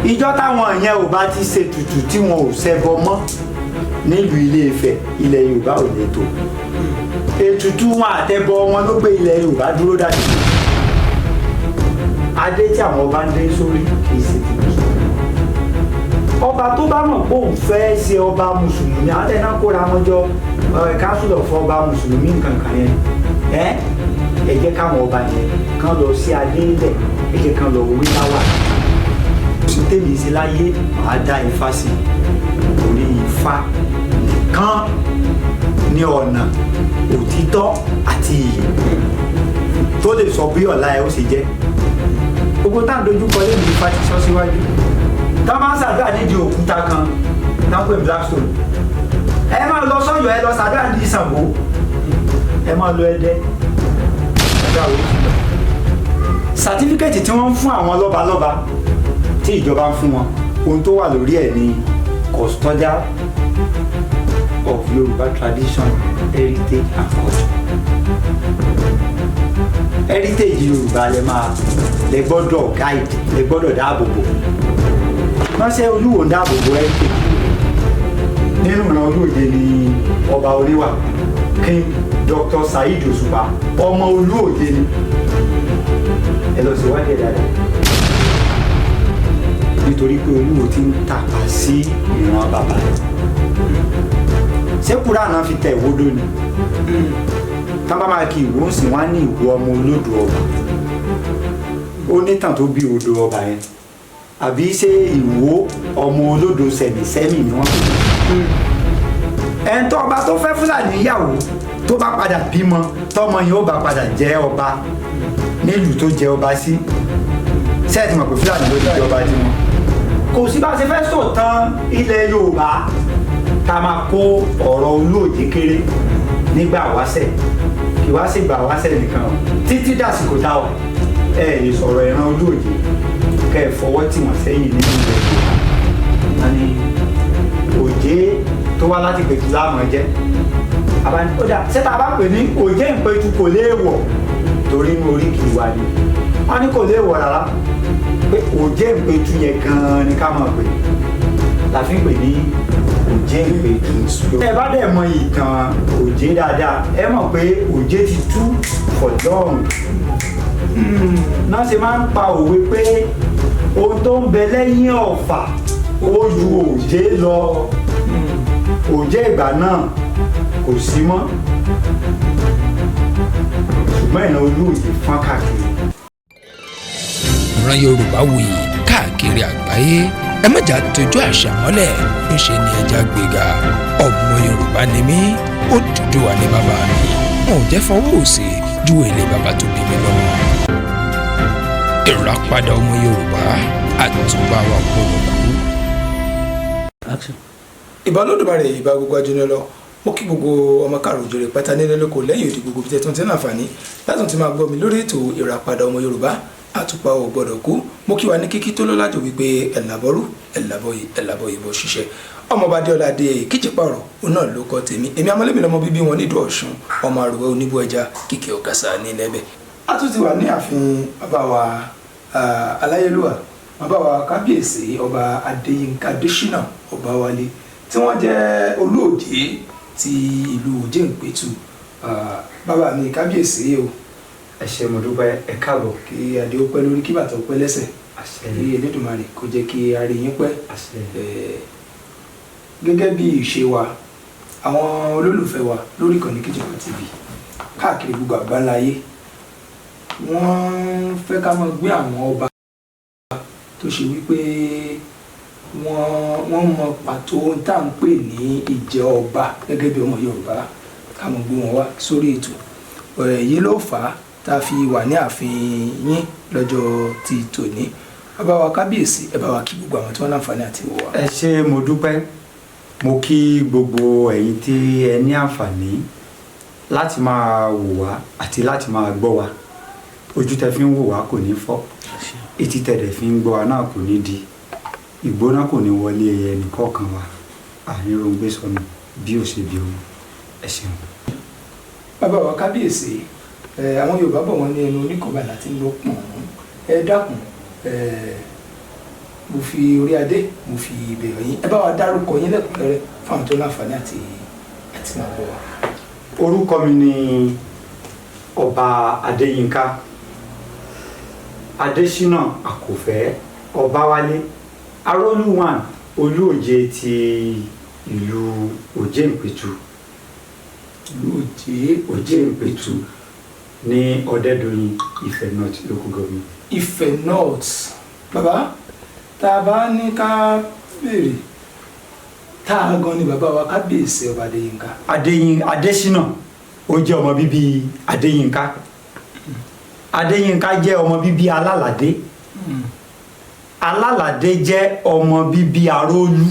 Ìjọ táwọn yẹn ò bá ti ṣètùtù tí wọn ò ṣẹbọ mọ́ nílùú Ilé Ifẹ̀, ilẹ̀ Yorùbá ò lè tó. Ètùtù wọn àtẹbọ wọn ló gbé ilẹ̀ Yorùbá dúró dájú. Adé tí àwọn ọba ń dé sórí kì í ṣe ti mùsùlùmí. Ọba tó bá mọ̀ pé òun fẹ́ ṣe ọba mùsùlùmí, àwọn tẹ̀ náà kóra wọn jọ, council of ọba mùsùlùmí nǹkan kan yẹn, ẹ jẹ́ káwọn ọba yẹn kán lọ sí adé ńlẹ̀, ẹ jẹ́ kán lọ wí láwà sí. Tèmi sí láyé, màá dá Ifá sí, torí Ifá nìkan ní ọ̀nà òtítọ́ àti ìyè tó lè sọ bí ọ̀la ẹ ó ṣe jẹ́. Gbogbo tá à ń dojúkọ lẹ́nu, Ifá ti sọ síwájú. Tá a máa ń ṣàdúrà nídìí òkúta kan tá ń pè ní Blackstone, ẹ máa lọ sọ́yọ́, ẹ lọ ṣàdúrà nídìí Ṣàngó, ẹ máa lọ Ẹdẹ, ẹgbẹ́ àwọn oṣù lọ. Certificate tí wọ́n ń fún àwọn lọ́balọ́ba, tí ìjọba ń fún wọn, ohun tó wà lórí ẹ̀ ní custodian of Yorùbá tradition, heritage and culture. Heritage Yorùbá lẹ máa lẹ gbọ́dọ̀ guide, lẹ gbọ́dọ̀ dáàbò bò. Wọ́n ṣe Olúwo ń dáàbò bò heritage. Nínú ìran Olóòjé ni ọba oríwà, King Dr. Saheed Òṣùpá, ọmọ Olóòjé ni. Ẹ lọ síwádìí ẹ dáadáa, nítorí pé Olúwo ti ń tàpá sí ìran bàbá rẹ̀. Ṣé Kúránà fi tẹ ìwódó ni? Tá bá máa kí ìwó ń sìn wá ní ìwọ ọmọ olódò ọba, ó nítàn tó bí odò ọba yẹn, àbí ṣé ìwó ọmọ olódò sẹ̀mísẹ́mì ni wọ́n pè é? Ẹn tó ọba tó fẹ́ Fúlàní yàwó, tó bá padà bímọ, tọmọ yẹn ó bá padà jẹ́ ọba nílùú tó jẹ ọba sí, sẹ́ẹ̀tì mọ̀ pé Fúlàní ló ti jẹ ọba tí wọn kò sí. Bá a ṣe fẹ́ sọ̀tàn ilẹ̀ Yorùbá tá a máa kó ọ̀rọ̀ Olóòjé kéré nígbà wáṣẹ̀, kì wá sí gbà wáṣẹ̀ nìkan o, títí dàsìkò tá a wà, ẹ lè sọ̀rọ̀ ìran Olóòjé kẹ́ ẹ fọwọ́ tì wọ́n sẹ́yìn nínú ilẹ̀ Yorùbá. Wọ́n ní Òjé tó wá láti Pẹ̀tù láàmú jẹ́ àbáni. Ó dà, ṣé tá a bá pè ní Òjé Ìpẹ̀tù kò léèwọ̀, torí inú oríkì wa ni? Wọ́n ní kò léèwọ̀ rárá, pé Òjé Ìpẹ̀tù yẹn gan-an ni ká máa pè, la fi ń pè ní Òjé Ìpẹ̀tù. Ẹ bá dẹ̀ mọ ìtàn Òjé dáadáa, ẹ mọ̀ pé Òjé ti tú for long náà. Ṣe máa ń pa òwe pé ohun tó ń bẹ lẹ́yìn ọ̀fà ó ju òjé lọ. Òjé ìgbà náà kò sí mọ́, ṣùgbọ́n ìran Olóòjé fọ́n káàkiri. Ìran Yorùbá wuyì káàkiri àgbáyé. Ẹ má jà tójú àṣà mọ́lẹ̀, ńṣe ni ẹja gbéga. Ọmọ Yorùbá ni mí, Odùduwà ní bàbá mi. Wọn ò jẹ́ fọwọ́ òsì ju èlé bàbá tó bí mi lọ́mọ. Ìràpadà ọmọ Yorùbá, àtúbà wa gbọ́dọ̀ kú. Ìbà Olódùmarè, ìbà gbogbo ajóná lọ. Mo kí gbogbo ọmọ káàrọ̀ òjòrè pátá nílé lóko lẹ́yìn òdì, gbogbo bí tẹ́tún tí ń láǹfààní látún ti máa gbọ́ mi lórí ètò Ìràpadà ọmọ Yorùbá, àtùpà ò gbọ́dọ̀ kú. Mo kí wa ní kíkí tó lọ́lájò wípé ẹ̀làbọ́rú, ẹ̀làbọ̀yì, ẹ̀làbọ̀yì bọ̀ ṣiṣẹ́. Ọmọọba Adéọlá Adé Kíjìpá ọ̀rọ̀ òun náà ló kọ́ tèmi. Èmi amọ́lẹ́mí lọmọ bíbí wọn nídùú Ọ̀ṣun, ọmọ àrùwẹ̀ oníbú ẹja kìkì ọ̀kasà ní ilẹ̀. A tún ti wà ní ààfin bàbá wa aláyélúwà, bàbá wa kábíyèsí Ọba Adéyínká Adésínà Ọbáwálé, tí wọ́n jẹ́ Olóòjé ti ìlú Òjé Ìpẹ̀tù. Bàbá mi, kábíyèsí o. Ẹ ṣé, mo dúpẹ́, ẹ káàbọ̀. Kí adé ó pẹ́ lórí, kí bàtà ó pẹ́ lẹ́sẹ̀. Àṣẹ. Kí Elédùmarè kó jẹ́ kí a rí yín pẹ́. Àṣẹ. Gẹ́gẹ́ bí ìṣe wa, àwọn olólùfẹ́ wa lórí ìkànnì Kíjìpá TV káàkiri gbogbo àgbáńlá ayé, wọ́n fẹ́ ká máa gbé àwọn ọba tó ṣe wípé wọ́n mọ pàtó ohun tá à ń pè ní ìjẹ ọba gẹ́gẹ́ bí ọmọ Yorùbá, ká máa gbé wọn wá sórí ètò. Èyí ló fà á tá a fi wà ní ààfin yín lọ́jọ́ ti tòní. Bàbá wa kábíyèsí, ẹ bá wa kí gbogbo àwọn tí wọ́n láǹfààní àti wò wá. Ẹ ṣé, mo dúpẹ́. Mo kí gbogbo ẹ̀yin tí ẹ ní àǹfààní láti máa wò wá àti láti máa gbọ́ wa. Ojú tẹ fi ń wò wá kò ní fọ́, etí tẹ dẹ̀ fi ń gbọ́ wa náà kò ní di. Ìgbóná kò ní wọlé ẹnìkọ̀ọ̀kan wa. Àní rògbé sọnù bí ò ṣe bí ọmọ. Ẹ ṣeun. Bàbá wa kábíyèsí, ẹ àwọn Yorùbá bọ̀, wọ́n ní ẹnu oníkọ̀ọ́bà láti ń lọ pọ̀n. Ẹ dákun, ẹ. Mo fi orí adé, mo fi bẹ̀rẹ̀ yín. Ẹ bá wa dárúkọ yín lẹ́kùnrẹ́rẹ́ fáwọn tó láǹfààní àti máa gbọ́ wa. Orúkọ mi ni Ọba Adéyínká Adésínà Àkòfẹ́ Ọbáwálé Arólúwàn, Olúòje ti ìlú Òjé Ìpẹ̀tù. Ìlú Òjé? Òjé Ìpẹ̀tù ní Ọ̀dẹ́dọ̀yìn, Ifẹ̀ North Local Government. Ifẹ̀ North. Bàbá, tá a bá ní ká béèrè, tá a gan ni bàbá wa Kábíyèsí Ọba Adéyínká? Adésínà, ó jẹ́ ọmọ bíbí Adéyínká. Adéyínká jẹ́ ọmọ bíbí Alálàdé. Alálàdé jẹ́ ọmọ bíbí Aróolú.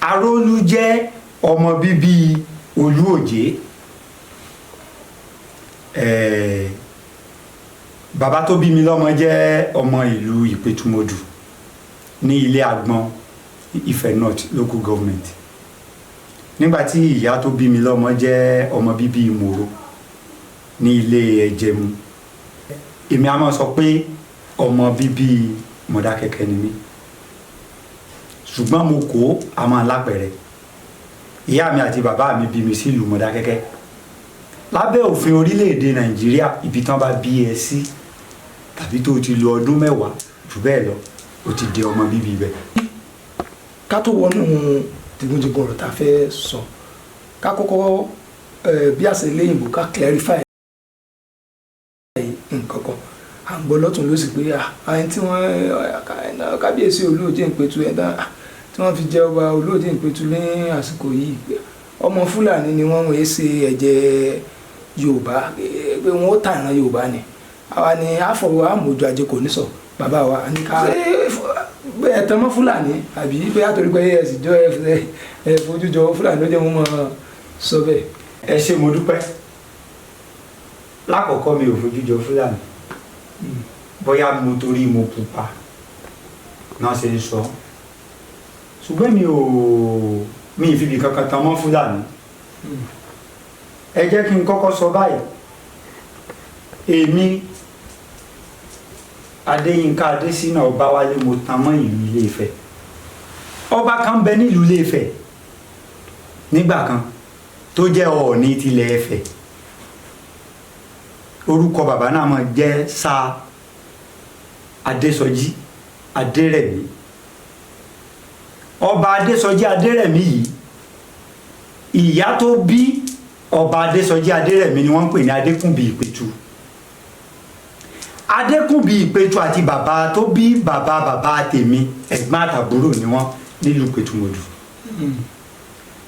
Aróolú jẹ́ ọmọ bíbí Olúòjé. Bàbá tó bí mi lọ́mọ jẹ́ ọmọ ìlú Ìpẹ̀tùmọdù ní Ilé Àgbọn, Ifẹ̀ North Local Government, nígbàtí ìyá tó bí mi lọ́mọ jẹ́ ọmọ bíbí Ìmòro ní Ilé Ẹ̀jẹ̀mu. Èmi a máa sọ pé ọmọ bíbí Mọ̀dákẹ́kẹ́ ni mí, ṣùgbọ́n mo kó a máa lápẹ̀rẹ̀. Ìyá mi àti bàbá mi bí mi sílùú Mọ̀dákẹ́kẹ́. Lábẹ́ òfin orílẹ̀-èdè Nàìjíríà, ibi tán bá bí ẹ sí tàbí tó o ti lo ọdún 10 jù bẹ́ẹ̀ lọ, o ti di ọmọ bíbí ibẹ̀. Ká tó wọnú dìgúndìgún ọ̀rọ̀ tá a fẹ́ sọ, ká kọ́kọ́ bí àṣẹ léyìnbó, ká clarify nǹkan kan. À ń gbọ́ lọ́tún ló sì pé àyìn tí wọ́n kábíyèsí Olóòjé Ìpẹ̀tù ẹ̀dá tí wọ́n fi jẹ ọba Olóòjé Ìpẹ̀tù ní àsìkò yìí, ọmọ Fúlàní ni wọ́n, wọ́n ṣe ẹ̀jẹ̀ Yorùbá, pé wọ́n ó tà ìran Yorùbá ni. Àwa ni àfọwọ́ àmójú ajé kò ní sọ. Bàbá wa ní ká ẹ̀tàn mọ́ Fúlàní, àbí bóyá torí pé ẹ sì jọ ẹ fojú jọ Fúlàní ló jẹ́ wọ́n mọ́ sọ bẹ́ẹ̀? Ẹ ṣé, mo dúpẹ́. Lákọ̀ọ́kọ́, mi ò fojú jọ Fúlàní. Bóyá mo torí mo pupa náà ṣe ń sọ, ṣùgbọ́n mi ò mi ì fìbì kankan tan mọ́ Fúlàní. Ẹ jẹ́ kí n kọ́kọ́ sọ báyìí: èmi Adéyínká Adésínà Ọbáwálé, mo tan mọ́ ìlú Ilé-Ifẹ̀. Ọba kan bẹ nílùú Ilé-Ifẹ̀ nígbà kan tó jẹ́ Ọọ̀ni tilẹ̀ Ifẹ̀. Orúkọ bàbá náà máa jẹ́ Sa Adésọjí Adérẹ̀mí. Ọba Adésọjí Adérẹ̀mí yìí, ìyá tó bí Ọba Adésọjí Adérẹ̀mí ni wọ́n ń pè ní Adékúnbí Ìpẹ̀tù. Adékúnbí Ìpẹ̀tù àti bàbá tó bí bàbá bàbá tèmi, ẹ̀gbọ́n àtàbúrò ni wọ́n nílùú Pẹ̀tùmọ̀dù.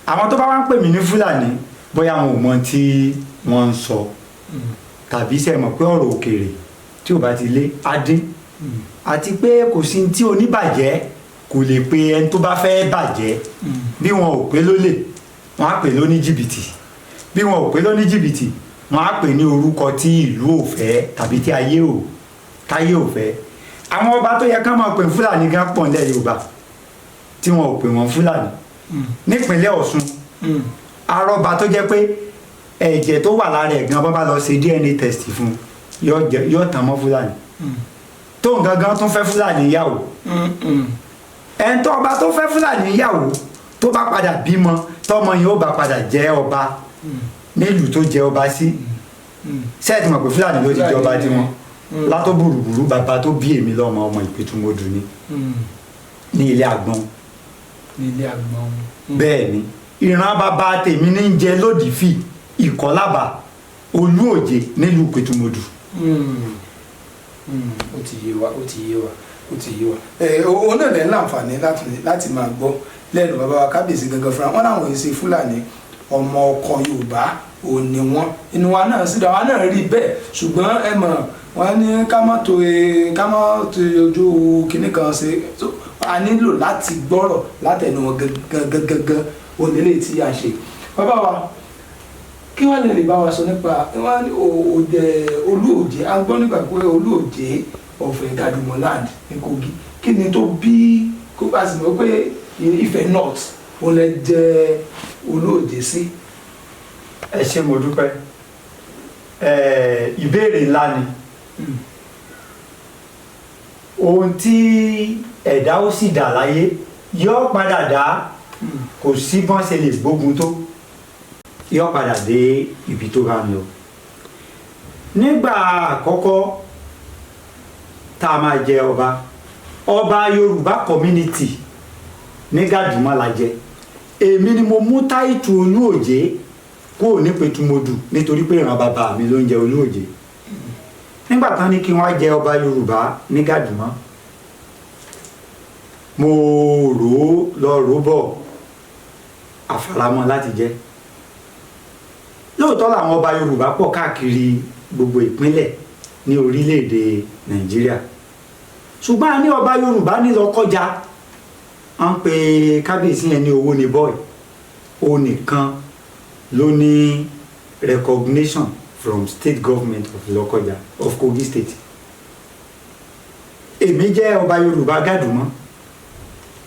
Àwọn tó bá wá ń pè mí ní Fúlàní, bóyá wọn ò mọ tí wọ́n ń sọ, tàbí ṣe mọ̀ pé ọ̀rọ̀ òkèèrè tí ò bá ti lé adín, àti pé kò sí tí oníbàjẹ́ kò lè pe ẹni tó bá fẹ́ bàjẹ́. Bí wọn ò pé lólè, wọn á pè lóní jìbìtì. Bí wọn ò pé lóní jìbìtì, wọn á pè ní orúkọ tí ìlú ò fẹ́ tàbí tí ayé ò táyé ò fẹ́. Àwọn ọba tó yẹ ká máa pè Fúlàní gan pọ̀ nílẹ̀ Yorùbá tí wọn ò pè wọ́n Fúlàní. Nípínlẹ̀ Ọ̀ṣun, arọ́ba tó jẹ́ pé ẹ̀jẹ̀ tó wà lára ẹ̀ gan, bá bá lọ ṣe DNA test fún, yóò tàn mọ́ Fúlàní, tó nǹkan gan tún fẹ́ Fúlàní yàwó. Ẹni tó ọba tó fẹ́ Fúlàní yàwó, tó bá padà bímọ, tọmọ yìí ó bá padà jẹ́ ọba nílùú tó jẹ ọba sí, sẹ́ẹ̀tì mọ̀ pé Fúlàní ló ti jẹ ọba tiwọn látó burúburú. Bàbá tó bí èmi lọ́mọ, ọmọ Ìpẹ̀tùmọdù ni ní Ilé Àgbọn. Ní Ilé Àgbọn. Bẹ́ẹ̀ ni, ìran bàbá tèmi ní ń jẹ Lódìfì Ìkọlábà, Olúòjé nílùú Ìpẹ̀tùmọdù. Ó ti yé wa, ó ti yé wa, ó ti yé wa. Ẹ òun náà lẹ́ ń láǹfààní láti máa gbọ́ lẹ́nu bàbá wa kábíyèsí gangan fúnra wọn láwọn èsì Fúlàní, ọmọ ọkọ Yorùbá ò ní wọn. Inú wa náà sì dá wa náà rí bẹ́ẹ̀, ṣùgbọ́n ẹ mọ̀ wọ́n ní ká má tó ojú kinní kan ṣe. A nílò láti gbọ́rọ̀ látẹnu wọn gangan gangan. Òun lè tí a ṣe. Bàbá wa, kí wọ́n lè bá wa sọ nípa wọ́n ní òde Olúòjé? A gbọ́ nípa pé Olúòjé of Ìgàdùmọ̀ land ní Kogi. Kí ni tó bí kó bá sì mọ̀ pé Ifẹ̀ North òun lè jẹ́ Olúòjé sí? Ẹ ṣé, mo dúpẹ́. Ìbéèrè ńlá ni. Ohun tí ẹ̀dá ó sì dà láyé yóò padà dá. Kò sí bọ́n ṣe lè gbógun tó, yóò padà dé ibi tó bá ń lọ. Nígbà àkọ́kọ́ tá a máa jẹ ọba, ọba Yorùbá community ní Gàdúmọ̀ la jẹ. Èmi ni mo mú title Olú Òjé kúrò ní Pẹ̀tùmọ̀dù, nítorí pé ìran bàbá mi ló ń jẹ Olú Òjé. Nígbà tán ní kí wọ́n jẹ ọba Yorùbá ní Gàdúmọ̀, mo rò ó lọ rò ó bọ̀, àfaramọ́ láti jẹ. Lóòótọ́ làwọn ọba Yorùbá pọ̀ káàkiri gbogbo ìpínlẹ̀ ní orílẹ̀-èdè Nàìjíríà, ṣùgbọ́n a ní ọba Yorùbá ní Lọ́kọ́jà, à ń pe kábíyèsí yẹn ní owó ní boy. Òun nìkan ló ní recognition from state government of Lọ́kọ́jà, of Kogi State. Èmi jẹ́ ọba Yorùbá Gàdúmọ́.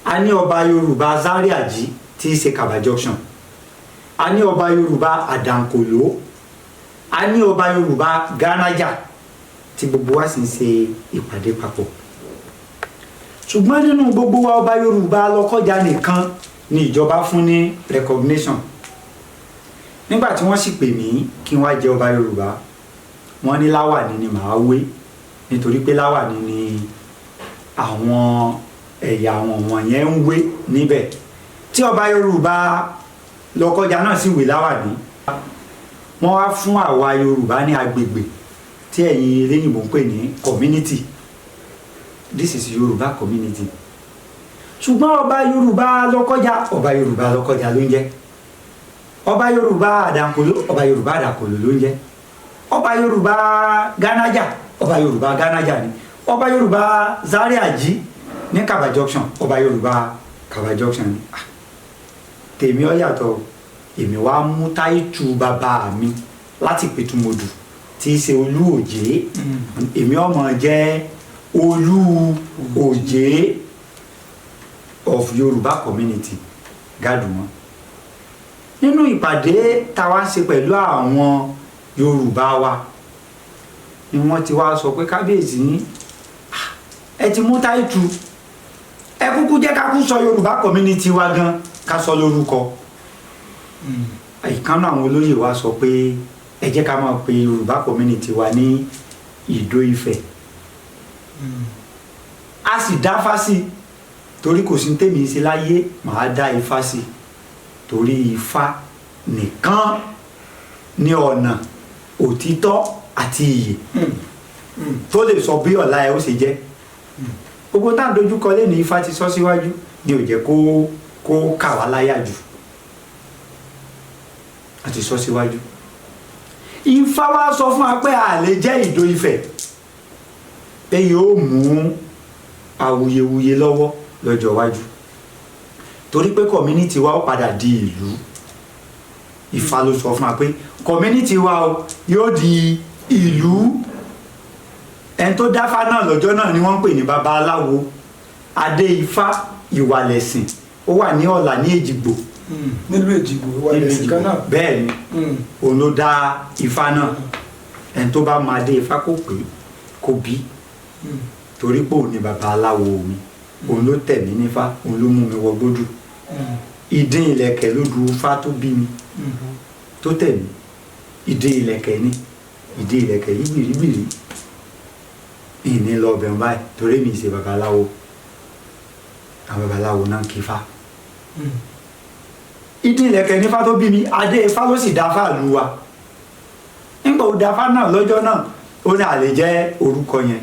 A ní ọba Yorùbá Zaria-Jí tí í ṣe Kaba Junction, a ní ọba Yorùbá Àdànkòló, a ní ọba Yorùbá Gánàjà, tí gbogbo wa sì ń ṣe ìpàdé papọ̀. Ṣùgbọ́n nínú gbogbo wa, ọba Yorùbá Lọ́kọ́jà nìkan ni ìjọba fún ní recognition. Nígbà tí wọ́n sì pè mí kí n wá jẹ ọba Yorùbá, wọ́n ní láwàní ni màá wé, nítorí pé láwàní ni àwọn ẹ̀yà àwọn wọ̀nyẹn ń wé níbẹ̀, tí ọba Yorùbá Lọ́kọ́jà náà sì wé láwàní. Wọ́n wá fún àwa Yorùbá ní agbègbè tí ẹ̀yin eléyìnbó ń pè ní community. This is Yorùbá community. Ṣùgbọ́n ọba Yorùbá Lọ́kọ́jà, ọba Yorùbá Lọ́kọ́jà ló ń jẹ́. Ọba Yorùbá Àdànkòló, ọba Yorùbá Àdànkòló ló ń jẹ́. Ọba Yorùbá Gánájà, ọba Yorùbá Gánájà ni. Ọba Yorùbá Zaria-Jí ní Kaba Junction, ọba Yorùbá Kaba Junction ni. Ah, tèmi ó yàtọ̀. Èmi wá mú title bàbá mi láti Pẹ̀tùmọ̀dù, tí í ṣe Olú Òjé. Èmi ọmọ jẹ́ Olú Òjé of Yorùbá community Gàdúmọ̀. Nínú ìpàdé táwa ń ṣe pẹ̀lú àwọn Yorùbá wa ni wọ́n ti wá sọ pé, "Kábíyèsí yín, ẹ ti mú title, ẹ kúkú jẹ́ ká kú sọ Yorùbá community wa gan, ká sọ lórúkọ." Ìkànnì àwọn olóyè wa sọ pé ẹ jẹ́ ká máa pe Yorùbá community wa ní Ìdó Ifẹ̀. A sì dáfá sí i, torí kò sí tèmi ṣe láyé, màá dá ifá sí i, torí ifá nìkan ní ọ̀nà òtítọ́ àti ìyè tó lè sọ bí ọ̀la ẹ ó ṣe jẹ́. Gbogbo tá à ń dojúkọ lé ní, ifá ti sọ síwájú, ni ò jẹ́ kó kà wá láyà jù. Àti sọ síwájú, ifá wa sọ fún wa pé a lè jẹ́ Ìdó Ifẹ̀, pé yóò mú awuyewuye lọ́wọ́ lọ́jọ́ iwájú, torí pé community wa ó padà di ìlú. Ifá ló sọ fún wa pé community wa o yóò di ìlú. Ẹni tó dáfá náà lọ́jọ́ náà ni wọ́n ń pè ní babaláwo Adé Ifá Ìwàlẹ̀sìn. Ó wà ní Ọ̀là ní Èjìgbò. Nílùú Èjìgbò, Ìwàlẹ̀sìn kan náà. Bẹ́ẹ̀ ni, òun ló dá ifá náà. Ẹni tó bá máa dé ifá, kó pè é, kó bí, torí pé òun ni babaláwo mi, òun ló tẹ̀ mí nífá, òun ló mú mi wọ gbódù. Ìdín ìlẹ̀kẹ̀ ló du ifá tó bí mi, tó tẹ̀ mí. Ìdín ìlẹ̀kẹ̀ ni, ìdín ìlẹ̀kẹ̀ yìí gbìrìgbìrì ìní lọ bẹ̀rù báyìí, torí mi ṣe babaláwo. Àwọn babaláwo náà kí ifá. Ìdín ìlẹ̀kẹ̀ nífá tó bí mi, adé ifá ló sì dá fáàlú wa. Nígbà ó dá fá náà lọ́jọ́ náà, ó ní àlè jẹ́ orúkọ yẹn.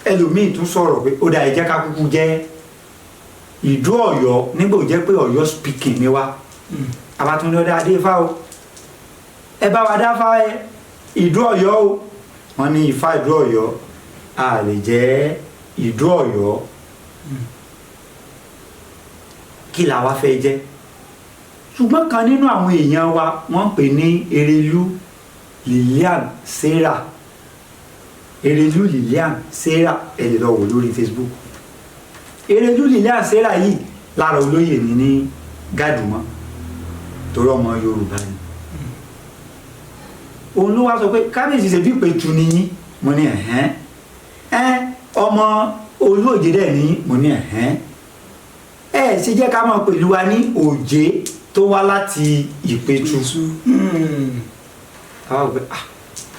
Ẹlòmíì tún sọ̀rọ̀ pé ó dá, ẹ jẹ́ ká kúkú jẹ́ Ìdó Ọ̀yọ́, nígbà ó jẹ́ pé Ọ̀yọ́ speaking ni wá. Àbátúndé ọdẹ adé ifá o, ẹ bá wa dá fá ẹ Ìdó Ọ̀yọ́ o. Wọ́n ní ifá Ìdó Ọ̀yọ́, a lè jẹ́ Ìdó Ọ̀yọ́. Kí la wá fẹ́ jẹ́? Ṣùgbọ́n kan nínú àwọn èèyàn wa, wọ́n ń pè ní Erelú Lilian Sarah. Erelú Lilian Sarah, ẹ lè lọ wò lórí Facebook. Erelú Lilian Sarah yìí, lára olóyè ní Gàdùmọ́, torí ọmọ Yorùbá ni. Òun ló wá sọ pé, "Kábíyèsí, ṣe bí Ìpẹ̀tù nìyí." Mo ní, "Ẹ̀hẹ́n, ẹ Ọmọ Olú Òjé dẹ̀ ní. Mo ní ẹ̀hẹ́n, ẹ ṣe jẹ́ ká máa pẹ̀lú wa ní Òjé tó wá láti Ìpẹ̀tù. Àwa wò pé, "Ah,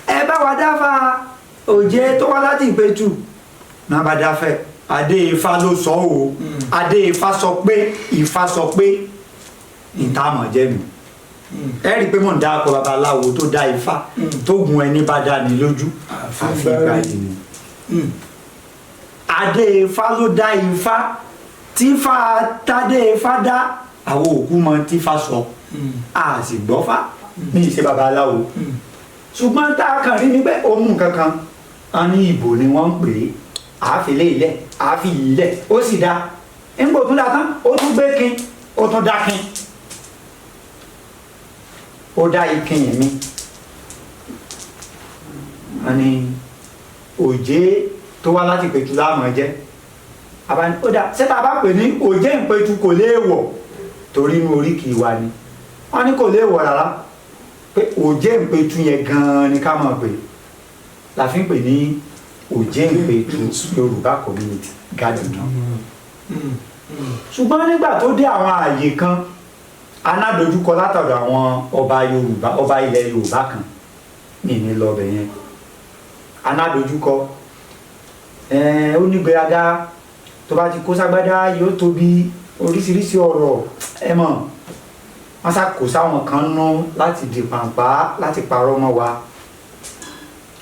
ẹ bá wa dáfà Òjé tó wá láti Ìpẹ̀tù náà." Bá dáfẹ́ adé Ifá ló sọ o. Adé Ifá sọ pé, Ifá sọ pé ìtààmọ̀ jẹ́ mi. Ẹ rí i pé mò ń dá akọ babaláwo tó dá Ifá tó gun ẹni bá dá ní lójú Àfi àfi gbárí. gbà yìí ni. Adé Ifá ló dá Ifá tífá tádé Ifá dá àwọn òkú mọ tífá sọ, a sì gbọ́ fá ní ìṣe babaláwo. Ṣùgbọ́n tá a kàn rí ni pé ó mú nǹkan kan a ní ìbò ni wọ́n ń pè é, àáfi lé ilẹ̀, àáfi yìí lẹ̀, ó sì dá nígbò tún dá tán, ó tún gbé kin, ó tún dá kin, ó dá ikin mi. A ní Òjé tó wá láti Ìpẹ̀tù láàmú jẹ́ àbáni. Ó dá ṣé tá a bá pè ní Òjé Ìpẹ̀tù kò léèwọ̀ torí inú oríkì wa ni? Wọ́n ní kò léèwọ̀ rárá, pé Òjé Ìpẹ̀tù yẹn gan-an ni ká máa pè, la fi ń pè ní Òjé Ìpẹ̀tù Yorùbá Community Garden náà. Ṣùgbọ́n nígbà tó dé àwọn ààyè kan, aládojúkọ látọ̀dọ̀ àwọn ọba Yorùbá, ọba ilẹ̀ Yorùbá kan ní ní lọ́bẹ̀ yẹn, aládojúkọ ó ní gbéraga, tó bá ti kó ságbádá yóò tóbi, oríṣiríṣi ọ̀rọ̀ ẹ mọ̀ wọ́n sá kó sáwọn kan nú láti di pàǹpá láti parọ́ mọ́ wa.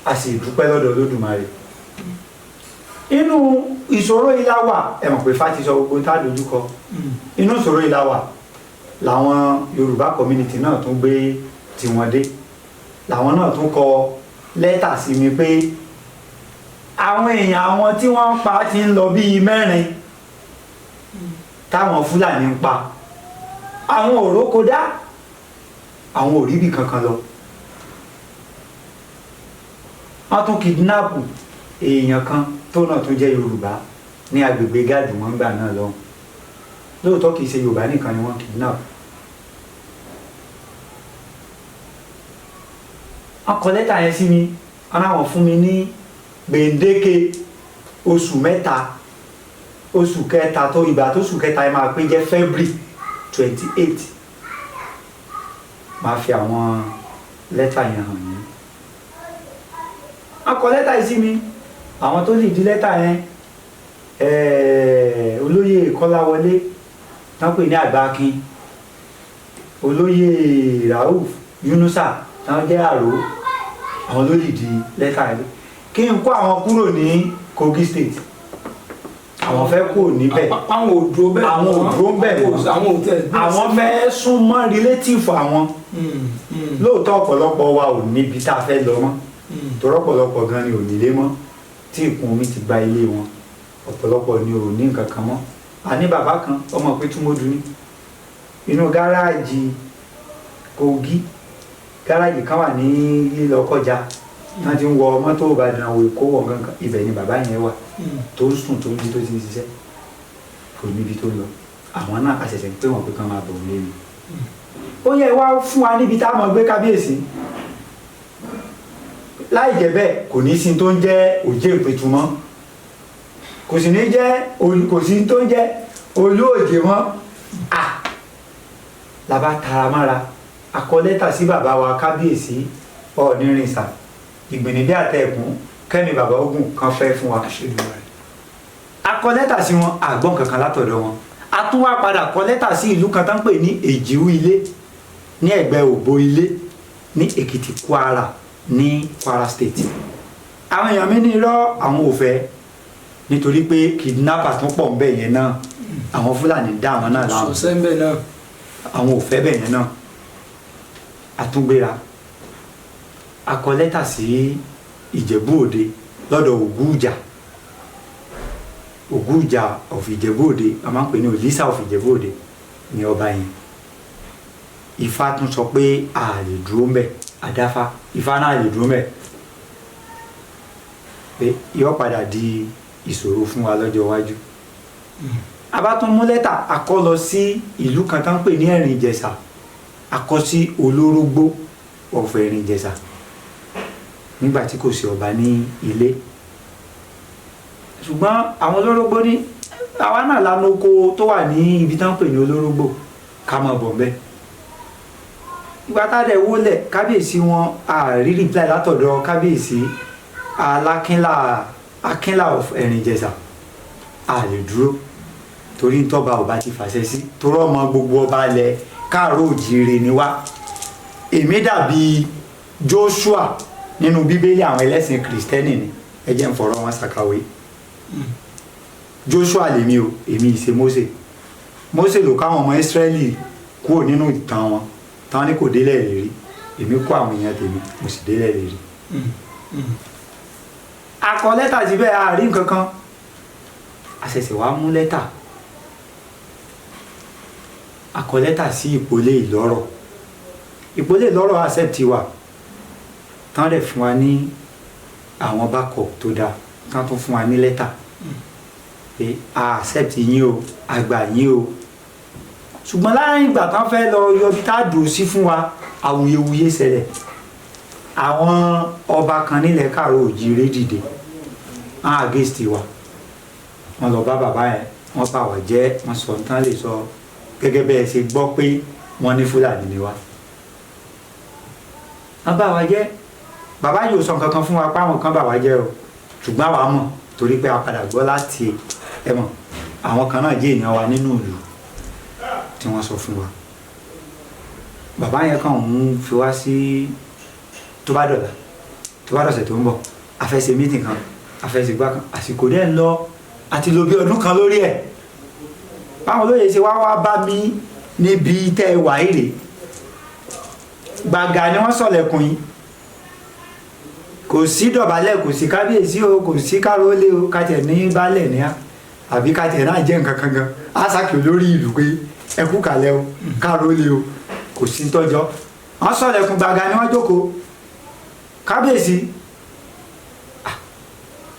A sì dúpẹ́ lọ́dọ̀ Olódùmarè. Inú ìṣòro yìí la wà. Ẹ mọ̀ pé Ifá ti sọ gbogbo tá a dojúkọ. Inú ìṣòro yìí la wà làwọn Yorùbá community náà tún gbé tiwọn dé, làwọn náà tún kọ lẹ́tà sí mi pé àwọn èèyàn àwọn tí wọ́n ń pa ti ń lọ bíi 4 táwọn Fúlàní ń pa. Àwọn òrókò dá, àwọn ò ríbi kankan lọ. Wọ́n tún kidnap èèyàn kan tó náà tún jẹ́ Yorùbá ní agbègbè gáàdù wọn gbà náà lọ. Lóòótọ́ kìí ṣe Yorùbá nìkan ni wọ́n kidnap. Wọ́n kọ lẹ́tà yẹn sí mi, wọ́n láwọn fún mi ní gbèǹdéke oṣù 3, oṣù kẹta tó ìgbà tó oṣù kẹta ẹ máa pé jẹ́ February 28. Máa fi àwọn lẹ́tà yẹn hàn yín. Wọ́n kọ lẹ́tà yìí sí mi. Àwọn tó sì di lẹ́tà yẹn, olóyè Kọ́láwọlé tán pè ní Àgbàkin, olóyè Rauf Yunusa tán jẹ́ àrò, àwọn ló lè di lẹ́tà yẹn kí n kó àwọn kúrò ní Kogi State. Àwọn fẹ́ kúrò níbẹ̀. Àwọn ò dúró bẹ́ẹ̀. Àwọn ò dúró bẹ́ẹ̀ mọ́. Àwọn ò tẹ̀. Àwọn fẹ́ sún mọ́ relative àwọn. Lóòótọ́ ọ̀pọ̀lọpọ̀ wa ò níbi tá a fẹ́ lọ mọ́, torí ọ̀pọ̀lọpọ̀ gan ni ò nílé mọ́ tí ìkún omi ti gba ilé wọn. Ọ̀pọ̀lọpọ̀ ni ò ní nǹkan kan mọ́. A ní bàbá kan, ọmọ pé túmọ̀dù ní inú gáràjì Kogi, gáràjì kan wà ní lílọ kọjá wọ́n ti ń wọ mọ́tò Ìbàdàn wò Èkó wọ̀ gangan, ibẹ̀ ni bàbá yẹn wà tó ń sùn, tó ń jí, tó ti ń ṣiṣẹ́, kò níbi tó lọ. Àwọn náà a ṣẹ̀ṣẹ̀ pé wọ́n pé kán máa bọ̀ nílé ni. Ó yẹ wá fún wa níbi tá a mọ̀ gbé kábíyèsí, láì jẹ́ bẹ́ẹ̀ kò ní sí tó ń jẹ́ Òjé Ìpẹ̀tù mọ́, kò sì ní jẹ́ kò sí tó ń jẹ́ Olú Òjé mọ́. À la bá tara mára, a kọ lẹ́tà sí bàbá wa kábíyèsí Ọ̀ọ̀nìrìnsà Ìgbìnnídé Àtẹ̀kùn kẹ́mi bàbá ogun kan fẹ́ fún wa. A kọ lẹ́tà sí wọn, àgbọ̀n kankan látọ̀dọ̀ wọn. A tún wá padà kọ lẹ́tà sí ìlú kan tán pè ní Èjìwú Ilé ní ẹ̀gbẹ́ Òbó Ilé ní Èkìtì Kwara ní Kwara State. Àwọn èèyàn mi ní irọ́, àwọn ò fẹ́ nítorí pé kidnapper tún pọ̀ ńbẹ̀ yẹn náà, àwọn Fúlàní dá àwọn náà láàmú. Sọ̀sẹ́ ń bẹ̀ náà. Àwọn ò fẹ́ bẹ̀ yẹn náà. A tún gbéra, a kọ lẹ́tà sí Ìjẹ̀bú Òde lọ́dọ̀ Ògúnjà, Ògúnjà of Ìjẹ̀bú Òde, a máa ń pè ní Òlísà of Ìjẹ̀bú Òde ní ọba yẹn. Ifá tún sọ pé a lè dúró ńbẹ̀, àdáfá Ifá náà lè dúró ńbẹ̀ pé yóò padà di ìṣòro fún wa lọ́jọ́ iwájú. A bá tún mú lẹ́tà, a kọ lọ sí ìlú kan tó ń pè ní Ẹ̀rìn Ìjẹ̀ṣà, a kọ sí Olórógbó of Ẹ̀rìn Ìjẹ̀ṣà nígbà tí kò sí ọba ní ilé. Ṣùgbọ́n àwọn olórógbó ní àwa náà lánàá oko tó wà ní ibi tán pè ní olórógbò, ká mọ̀ bọ̀ mbẹ́. Ìgbà tá a dẹ̀ wólẹ̀ kábíyèsí wọn, àrí reply látọ̀dọ̀ kábíyèsí Alákínlá, Akínlá of Ẹ̀rìn Ìjẹ̀ṣà. A lè dúró torí ntọ́ba ọba ti fàṣẹ sí, torí ọmọ gbogbo ọba lẹ káàárọ̀ òjìire ni wá. Èmi dàbí Joshua nínú Bíbélì àwọn ẹlẹ́sìn Kìrìsìtẹ́nì ni, ẹ jẹ́ n fọ̀rọ̀ wọn ṣàkàwé. Joshua lèmi o, èmi ìṣe Mósè. Mósè ló káwọn ọmọ Ísírẹ́lì kúrò nínú ìtàn wọn táwọn ní kò délẹ̀ lè rí. Èmi kó àwọn èèyàn tèmi, mo sì délẹ̀ lè rí. A kọ lẹ́tà síbẹ̀, a rí nǹkan kan. A ṣẹ̀ṣẹ̀ wá mú lẹ́tà, a kọ lẹ́tà sí ìpolé Ìlọ́rọ̀. Ìpolé Ìlọ́rọ̀ accept wa tán, rẹ̀ fún wa ní àwọn backup tó dáa tán, tún fún wa ní lẹ́tà pé a accept yín o, a gbà yín o. Ṣùgbọ́n láàrin ìgbà tán fẹ́ lọ yọ ibi tá a dùn sí fún wa, awuyewuye ṣẹlẹ̀. Àwọn ọba kan nílẹ̀ káàró òjíire dìde wọn against wa. Wọ́n lọ bá bàbá yẹn, wọ́n bà wá jẹ́, wọ́n sọ tán lè sọ gẹ́gẹ́ bẹ́ẹ̀ ṣe gbọ́ pé wọ́n ní Fúlàní ni wá. Wọ́n bà wá jẹ́. Bàbá yóò sọ nǹkan kan fún wa pé àwọn kan bà wá jẹ́ o, ṣùgbọ́n àwa mọ̀ torí pé a padà gbọ́ láti ẹ mọ̀ àwọn kan náà jẹ́ èèyàn wa nínú ìlú tí wọ́n sọ fún wa. Bàbá yẹn kàn ń fi wá sí tó bá dọ̀la, tó bá dọ̀sẹ̀ tó ń bọ̀, a fẹ́ ṣe mítìn kan, a fẹ́ ṣe gbá kan. Àsìkò dẹ́ ń lọ, àti lò bí ọdún kan lórí ẹ̀. Báwọn olóyè ṣe wá wá bá mi níbi tẹ́ ẹ wà èrè gbàgà ni wọ́n sọ̀lẹ̀kùn yìí. Kò sí dọ̀bálẹ̀, kò sí kábíyèsí o, kò sí kárólé o, kàtẹ̀ ní baálẹ̀ ní á àbí kàtẹ̀ náà jẹ́ nǹkan kan gan á sàkè lórí ìlú pé ẹ kú kàlẹ̀ o, kárólé o, kò sí tọ́jọ́. Wọ́n sọ̀lẹ̀kùn gbàgà ni wọ́n jókòó. Kábíyèsí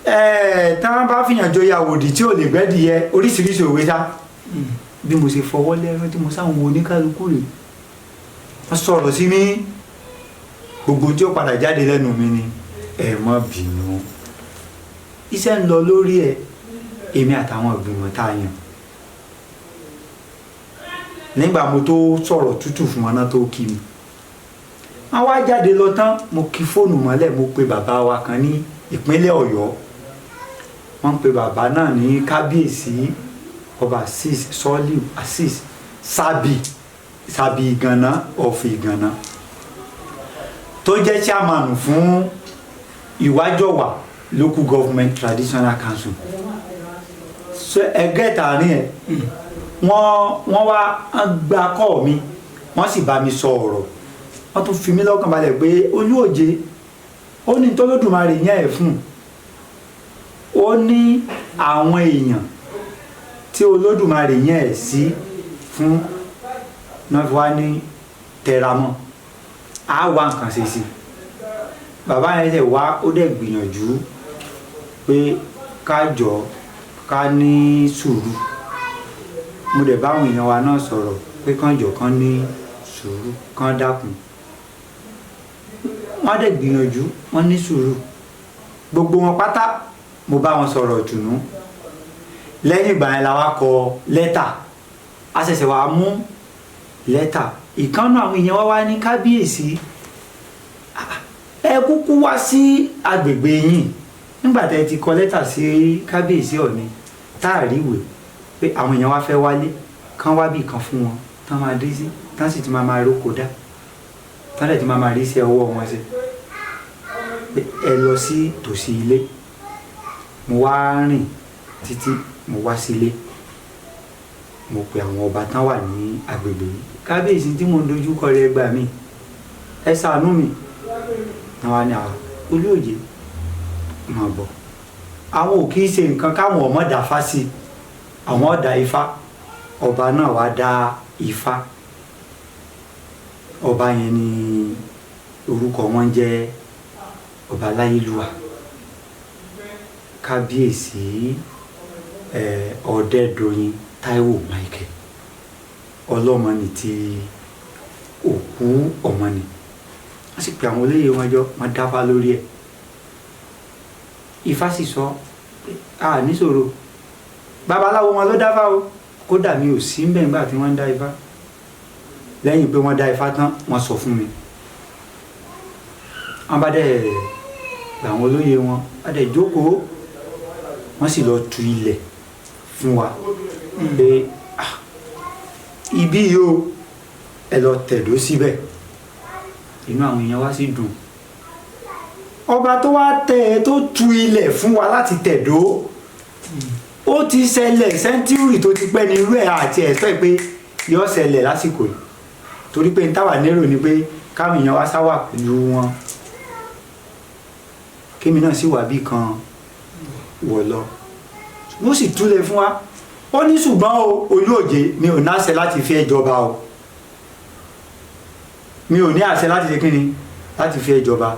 ẹ̀ tán bá fìyàn joyè àwòdì tí ò lè gbẹ́dìyẹ, oríṣiríṣi òwe sá. Bí mo ṣe fọwọ́ lẹ́rán tí mo sáwọn oníkálukú rè, wọ́n sọ̀rọ̀ sí mi. Gbogbo tí ó padà jáde lẹ́nu mi ni ẹ má bínú, iṣẹ́ ń lọ lórí ẹ̀, èmi àtàwọn ìgbìmọ̀ tá a yàn. Nígbà mo tó sọ̀rọ̀ tútù fún wọn náà tó kí mi, wọ́n wá jáde lọ tán, mo kí fóònù mọ́lẹ̀, mo pe bàbá wa kan ní ìpínlẹ̀ Ọ̀yọ́. Wọ́n ń pe bàbá náà ní kábíyèsí ọba Azeez Soliu Azeez Sábì Sábì Ìgànná of Ìgànná, tó jẹ́ chairman fún Ìwájọwà Local Government Traditional Council. So ẹgẹ́ tààrin ẹ̀, wọ́n wá gba kọ́ mi, wọ́n sì bá mi sọ ọ̀rọ̀, wọ́n tún fi mí lọ́kàn balẹ̀ pé Olúòje ó ní tọ́lódùmarè yẹn ẹ̀ fún ó ní àwọn èèyàn tí Olódùmarè yẹn ẹ̀ sí fún náà fi wá ní tẹramọ́, á wá nǹkan ṣe sí. Bàbá yẹn ṣe wá, ó dẹ̀ gbìyànjú pé ká jọ ká ní sùúrù. Mo dẹ̀ báwọn èèyàn wa náà sọ̀rọ̀ pé kán jọ kán ní sùúrù, kán dákun. Wọ́n dẹ̀ gbìyànjú, wọ́n ní sùúrù, gbogbo wọn pátá mo bá wọn sọ̀rọ̀ ìtùnú. Lẹ́yìn ìgbà yẹn la wá kọ lẹ́tà, a ṣẹ̀ṣẹ̀ wá mú lẹ́tà. Ìkànnà àwọn èèyàn wá wá ní kábíyèsí, ẹ kúkú wá sí agbègbè yín nígbà tẹ́ ti kọ lẹ́tà sí kábíyèsí Ọ̀ọ̀ni tá a rí ìwé pé àwọn èèyàn wá fẹ́ wálé, kán wá bì kan fún wọn tán máa dé sí, tán sì ti máa máa róko dá, tán dẹ̀ ti máa máa rí iṣẹ́ ọwọ́ wọn ṣe, pé ẹ lọ sí tòsí ilé. Mo wá rìn títí mo wá sílé, mo pe àwọn ọba tán wà ní agbègbè yìí. Kábíyèsí tí mo ń dojú kọ rẹ gbà mí, ẹ ṣàánú mi. Àwọn ni àwọn Olúòjé máa bọ̀, àwọn ò kì í ṣe nǹkan káwọn ọmọ dá fá sí, àwọn ọ̀dà ifá. Ọba náà wá dá ifá. Ọba yẹn ni orúkọ wọn jẹ́ ọba Láyélúwà, kábíyèsí Ọ̀dẹ́dọ̀yìn Táíwò Michael ọlọ́mọnì ti òkú ọmọnì. Wọ́n sì pe àwọn olóyè wọn jọ, wọ́n dáfá lórí ẹ̀. Ifá sì sọ A níṣòro, babaláwo wọn ló dáfá o. Kódà mi ò sí mbẹ̀ nígbà tí wọ́n ń dá ifá. Lẹ́yìn pé wọ́n dá ifá tán, wọ́n sọ fún mi. Wọ́n bá dẹ̀ làwọn olóyè wọn bá dẹ̀ jókòó, wọ́n sì lọ tu ilẹ̀ fún wa pé, "Ah, ibi yìí o, ẹ lọ tẹ̀dó síbẹ̀." Inú àwọn èèyàn wá sì dùn. Ọba tó wá tẹ̀ ẹ́, tó tu ilẹ̀ fún wa láti tẹ̀dó, ó ti ṣẹlẹ̀ century tó ti pẹ́ ní irú ẹ̀ àti ẹ̀sọ́ pé yóò ṣẹlẹ̀ lásìkò yìí, torí pé n táwa nérò ni pé káwọn èèyàn wá sáwà pẹ̀lú wọn, kémi náà sì wà bí kan wọ̀ lọ. Wọ́n sì túlẹ̀ fún wa. Ó ní, "Ṣùgbọ́n o, Olú Òjé, mi ò náṣẹ láti fi ẹ́ jọba o. Mi ò ní àṣẹ láti ṣe kíni, láti fi ẹ́ jọba.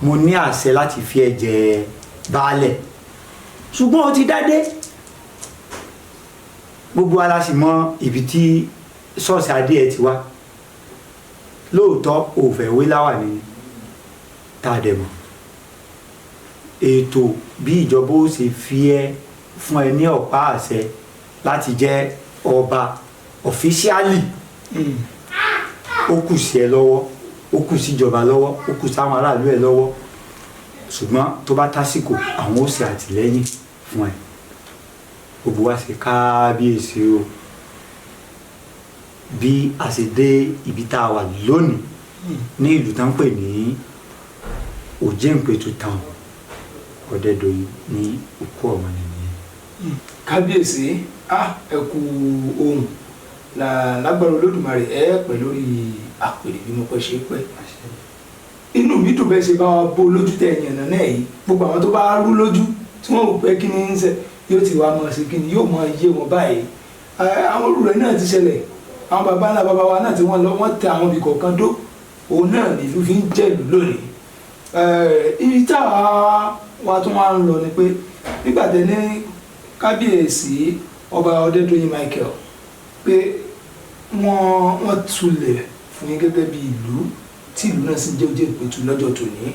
Mo ní àṣẹ láti fi ẹ́ jẹ baálẹ̀, ṣùgbọ́n o ti dádé. Gbogbo wa la sì mọ ibi tí ṣọ́ọ̀ṣì adé ẹ ti wá. Lóòótọ́ òfẹ́ wé láwà ní tá a dẹ̀ mọ̀ ètò bí ìjọba ó ṣe fi ẹ́ fún ẹ ní ọ̀pá àṣẹ láti jẹ́ ọba officially, ó kù sí ẹ lọ́wọ́, ó kù sí ìjọba lọ́wọ́, ó kù sáwọn aráàlú ẹ lọ́wọ́. Ṣùgbọ́n tó bá tásìkò, àwọn ó ṣe àtìlẹ́yìn fún ẹ." Gbogbo wa ṣe kábíyèsí o. Bí a ṣe dé ibi tá a wà lónìí ní ìlú tá ń pè ní Òjéǹpẹ̀tù town, Ọ̀dẹ́dọ̀yìn ní òkú ọ̀wọ́n nìyẹn. Kábíyèsí, ah, ẹ kú ohun lágbára Olódùmarè, ẹ pẹ́ lórí àpèrè bí mo pẹ́ ṣe pẹ́. Inú mi dùn bẹ́ẹ̀ ṣe bá wa bó lójú tẹ̀ yànnà náà yìí. Gbogbo àwọn tó bá rú lójú tí wọ́n ò pẹ́ kí ni ń ṣe, yóò ti wá mọ̀ sí kí ni yóò mọ̀ yé wọn báyìí. Àwọn olú rẹ̀ náà ti ṣẹlẹ̀. Àwọn baba ńlá baba wa náà tí wọ́n lọ, wọ́n tẹ àwọn ibì kọ̀ọ̀kan dó, òun náà nílùú fi ń jẹ́lù lónìí. Ibi táwa wa tún wá ń lọ ni pé nígbà tẹ ní kábíyèsí ọba Ọdẹ́dọ̀yìn Michael pé wọ́n tulẹ̀ fún yín gẹ́gẹ́ bí ìlú, tí ìlú náà sì jẹ́ Òjé Ìpẹ̀tù lọ́jọ́ tòní,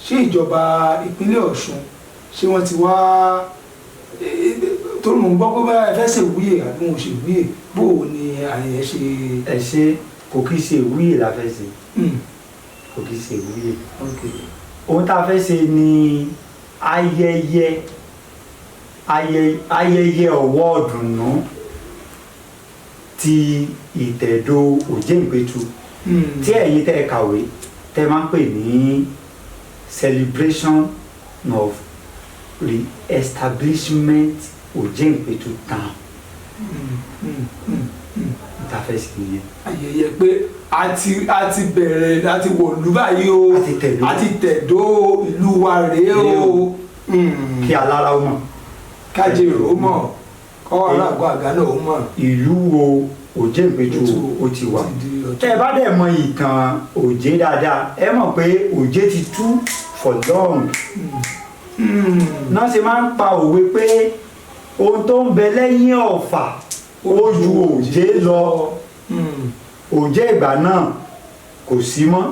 ṣé ìjọba ìpínlẹ̀ Ọ̀ṣun, ṣé wọ́n ti wá torí mò ń gbọ́ pé báyà ẹ fẹ́ ṣèwúyè àbí wọn ò ṣèwúyè, bó o ní àyẹ̀ ṣe? Ẹ ṣe, kò kí ṣe ìwúyè la fẹ́ ṣe. Kò kí ṣe ìwúyè. Ohun tá a fẹ́ ṣe ni ayẹyẹ ọwọ́ ọ̀dùnnú ti ìtẹ̀dó Òjéǹpẹ̀tù, tí ẹ̀yin tẹ́ ẹ kàwé tẹ́ máa ń pè ní celebration of re-establishment Òjéǹpẹ̀tù town. Tá a fẹ́ ṣe nìyẹn. Ayẹyẹ pé a ti bẹ̀rẹ̀, a ti wọ̀lú báyìí o. A ti tẹ̀dó. A ti tẹ̀dó, ìlú wa rèé o. Kí alára ó mọ̀. Kájèrò ó mọ̀, kọ́ aláàgọ́ àga náà ó mọ̀. Ìlú wo Òjéǹpẹ̀tù ó ti wà. Ti di ọ̀tún. Tẹ́ ẹ bá dẹ̀ mọ ìtàn Òjé dáadáa, ẹ mọ̀ pé Òjé ti tú for long. Náà ṣe máa ń pa òwe pé ohun tó ń bẹ lẹ́yìn ọ̀fà ó ju Òjé lọ. Òjé ìgbà náà kò sí mọ́,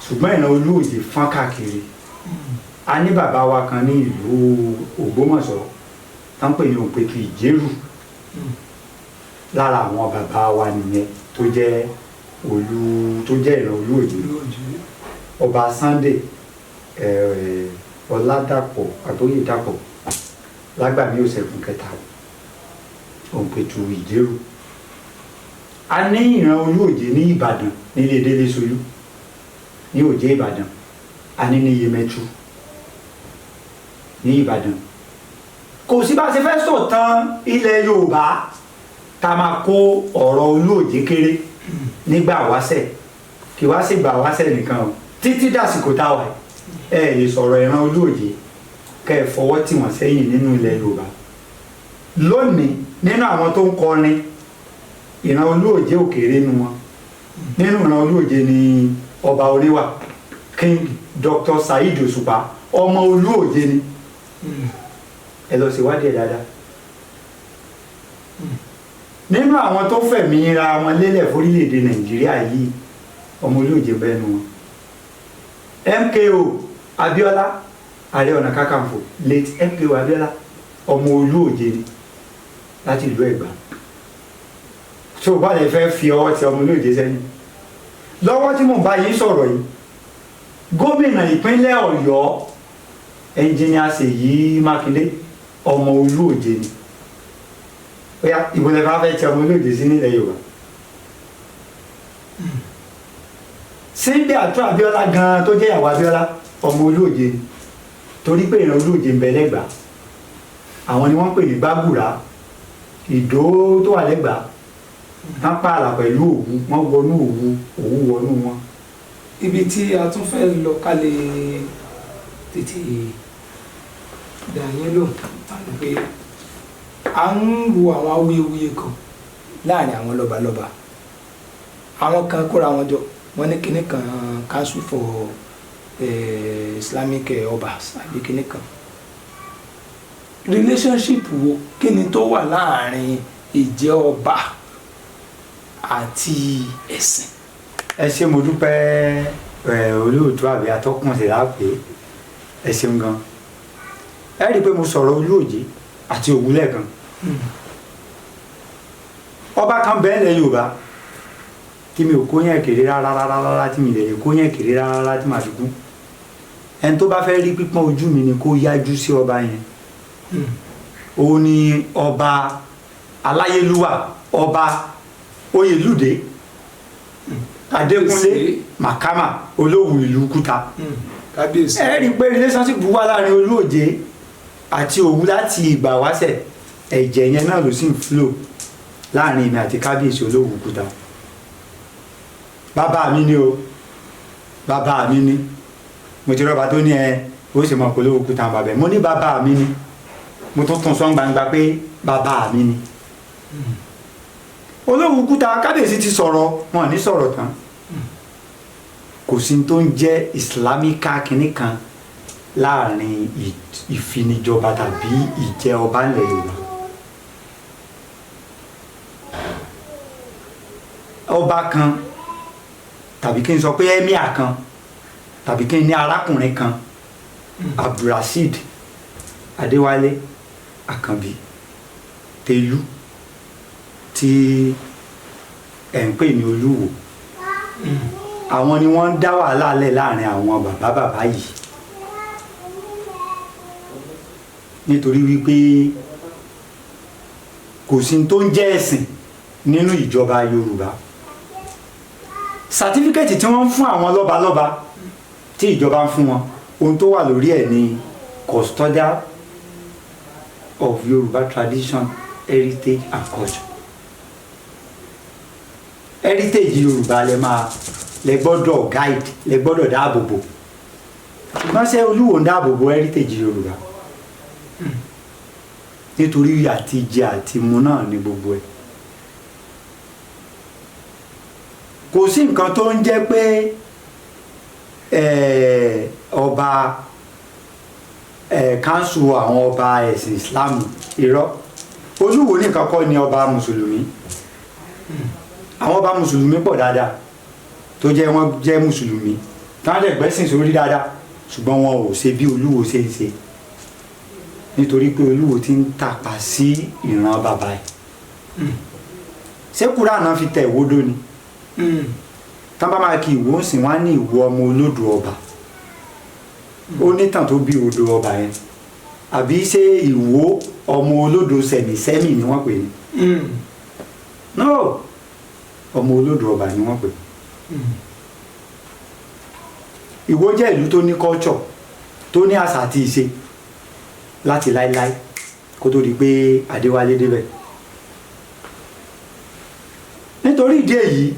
ṣùgbọ́n ìran Olú Òjé fọ́n káàkiri. A ní bàbá wa kan ní ìlú Ògbómọ̀ṣọ́ tó ń pè ní Òpètù Ìjérù. Lára àwọn bàbá wa nìyẹn tó jẹ́ olú, tó jẹ́ ìran Olú Òjé. Ìlú Òjé. Ọba Sunday Ọládàpọ̀ Àbóyèdàpọ̀ Lágbàmí Òsẹ̀kùn kẹta Òǹpẹ̀tù Ìjérù. A ní ìran Olú Òjé ní Ìbàdàn, nílé Délé Solú ní Òjé Ìbàdàn. A ní ní Yemẹtu ní Ìbàdàn. Kò sí bá a ṣe fẹ́ sọ̀tàn ilẹ̀ Yorùbá tá a máa kó ọ̀rọ̀ Olú Òjé kéré nígbà wáṣẹ̀. Kì wá sí gbà wáṣẹ̀ nìkan o, títí dàsìkò tá a wà yìí, ẹ lè sọ̀rọ̀ ìran Olú Òjé kẹ́ ẹ fọwọ́ tì wọ́n sẹ́yìn nínú ilẹ̀ Yorùbá lónìí. Nínú àwọn tó ń kọrin, ìran Olú Òjé òkèèrè nu wọn. Nínú ìran Olú Òjé ni ọba oníwà, King Dr. Saheed Òṣùpá, ọmọ Olú Òjé ni. Ẹ lọ ṣèwádìí ẹ dáadáa. Nínú àwọn tó fẹ̀mí ra wọn lélẹ̀ fórílẹ̀-èdè Nàìjíríà yìí, ọmọ Olú Òjé bẹ́ẹ̀ nu wọn. MKO Abiola. Ààrẹ Ọ̀nà Kakanfò late MKO Abiola, ọmọ Olúòjé ni láti ìlú Ẹ̀gbá. Tó o bá lè fẹ́ fi ọwọ́ ti ọmọ Olúòjé sẹ́yìn, lọ́wọ́ tí mò ń bá yín sọ̀rọ̀ yìí, gómìnà ìpínlẹ̀ Ọ̀yọ́, ẹnjìníà Ṣèyí Mákindé, ọmọ Olúòjé ni. Ó yá, ìbò lè fẹ́ fẹ́ ti ọmọ Olúòjé sí nílẹ̀ Yorùbá? Síbí àtúrò Abíọ́lá gan-an tó jẹ́ ìyàwó Abíọ́lá, ọmọ Olúòjé ni, torí pé ìran Olúòjé ń bẹ lẹ́gbàá. Àwọn ni wọ́n ń pè ní Gbàgùrà, Ìdó tó wà lẹ́gbàá, wọ́n pààlà pẹ̀lú Òwu, wọ́n wọnú Òwu, Òwu wọnú wọn. Ibi tí a tún fẹ́ lọ, ká lè tètè dà yín lóhùn, àti pé à ń wo àwọn awuyewuye kan láàrin àwọn lọ́balọ́ba. Àwọn kan kóra wọn jọ, wọ́n ní kinní kan, Council for Islamic Obas àbí kinní kan. Relationship wo, kí ni tó wà láàrin ìjẹ́ ọba àti ẹ̀sìn? Ẹ ṣé, mo dúpẹ́. Ẹ olóòtú àbí atọ́kùn sí lápè, ẹ ṣeun gan. Ẹ rí i pé mo sọ̀rọ̀ Olúòjé àti Òwu lẹ́ẹ̀kan. Ọba kan bẹ́ẹ̀ lẹ̀ Yorùbá tí mi ò kó yẹn kéré rárá rárá rárá, tí mi lè kó yẹn kéré rárá rárá, tí màá fi kú. Ẹni tó bá fẹ́ rí pípọ́n ojú mi ni kó yájú sí ọba yẹn. Òun ni ọba aláyélúwà, ọba Oyèlúdé Adékúnlé Màkàmà, Olówu ìlú Kúta. Kábíyèsí. Ẹ rí i pé relationship wà láàrin Olúòjé àti Òwu láti ìgbà wáṣẹ̀. Ẹ̀jẹ̀ yẹn náà ló sì ń flow láàrin èmi àti kábíyèsí Olówu Kúta. Bàbá mi ni o, bàbá mi ni. Mo ti rọ́ba tó ní ẹ ó sì mọ̀ pé Olówu Kúta bàbá ẹ̀. Mo ní bàbá mi ni. Mo tún tún sọ́n gbangba pé bàbá mi ni Olówu Kúta. Kábíyèsí ti sọ̀rọ̀, wọn ò ní sọ̀rọ̀ tán. Kò sí tó ń jẹ́ islamika kínní kan láàrin ìfinijọba tàbí ìjẹ ọba ńlẹ̀ Yorùbá. Ọba kan, tàbí kí n sọ pé emir kan, tàbí kí n ní arákùnrin kan, Abdulrasheed Adéwálé Àkànbí Tẹ̀lú, tí ẹ̀ ń pè ní Olúwo, àwọn ni wọ́n ń dá wàhálà lẹ̀ láàrin àwọn bàbá bàbá yìí, nítorí wípé kò sí tó ń jẹ́ ẹ̀sìn nínú ìjọba Yorùbá. Certificate tí wọ́n ń fún àwọn lọ́balọ́ba, tí ìjọba ń fún wọn, ohun tó wà lórí ẹ̀ ní custodian of Yorùbá tradition, heritage and culture. Heritage Yorùbá lẹ máa lẹ gbọ́dọ̀ guide, lẹ gbọ́dọ̀ dáàbò bò. Ṣùgbọ́n ṣé Olúwo ń dáàbò bò heritage Yorùbá? Nítorí àti jẹ àti mu náà ní gbogbo ẹ̀. Kò sí nǹkan tó ń jẹ́ pé ọba council àwọn ọba ẹ̀sìn Islam. Irọ́. Olúwo nìkan kọ́ ni ọba mùsùlùmí. Àwọn ọba mùsùlùmí pọ̀ dáadáa tó jẹ́ wọ́n jẹ́ mùsùlùmí, táwọn dẹ̀ gbẹ́sìn sórí dáadáa, ṣùgbọ́n wọn ò ṣe bí Olúwo ṣe ń ṣe, nítorí pé Olúwo ti ń tàpá sí ìran bàbá ẹ̀. Ṣé Kúránì fi tẹ̀ ìwódó ni? Tán bá máa kí ìwó ń sìn, wọ́n á ní ìwọ ọmọ olódò ọba. Ó nítàn tó bí odò ọba yẹn. Àbí ṣé ìwó ọmọ olódò sẹ̀mísẹ́mì ni wọ́n pè ní? No, ọmọ olódò ọba ni wọ́n pè. Ìwó jẹ́ ìlú tó ní culture, tó ní àṣà àti ìṣe láti láéláé kó tó di pé Adéwálé débẹ̀. Nítorí ìdí èyí,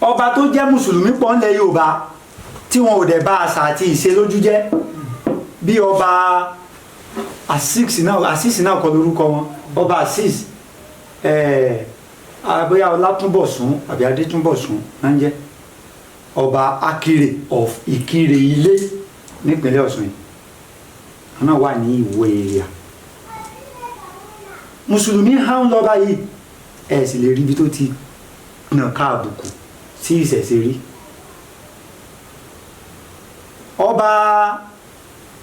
ọba tó jẹ́ mùsùlùmí pọ̀ ńlẹ̀ Yorùbá tí wọn ò dẹ̀ bá àṣà àti ìṣe lójú jẹ́, bí ọba Azeez náà. Azeez náà kọ́ lórúkọ wọn, ọba Azeez, bóyá Ọlátúnbọ̀sún àbí Adétúnbọ̀sún náà ń jẹ́, ọba Akire of Ìkirè Ilé nípínlẹ̀ Ọ̀ṣun yìí. Àwọn náà wà ní Ìwó area. Mùsùlùmí hàn lọ́ba yìí, ẹ̀ sì lè rí ibi tó ti nà ká àbùkù sí ìṣẹ̀ṣe rí. Ọba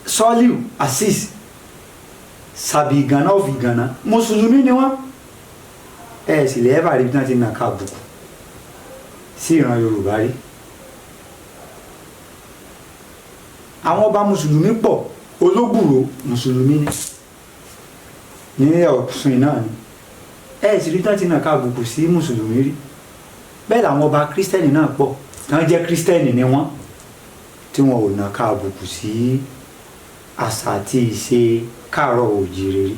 Sọ́líù Azeez Sàbí Ìgànná of Ìgànná, mùsùlùmí ni wọ́n. Ẹ sì lè ẹ́fà rí bí wọ́n ti nà ká àbùkù sí ìran Yorùbá rí. Àwọn ọba mùsùlùmí pọ̀. Ológùrò mùsùlùmí ni ní Ọ̀ṣun náà ni. Ẹ sì rí bí wọ́n ti nà ká àbùkù sí mùsùlùmí rí. Bẹ́ẹ̀ làwọn ọba kírísítẹ́nì náà pọ̀ tán jẹ́ kírísítẹ́nì ni wọ́n, tí wọn ò nà ká àbùkù sí àṣà àti ìṣe káàárọ̀ òjìrè rí.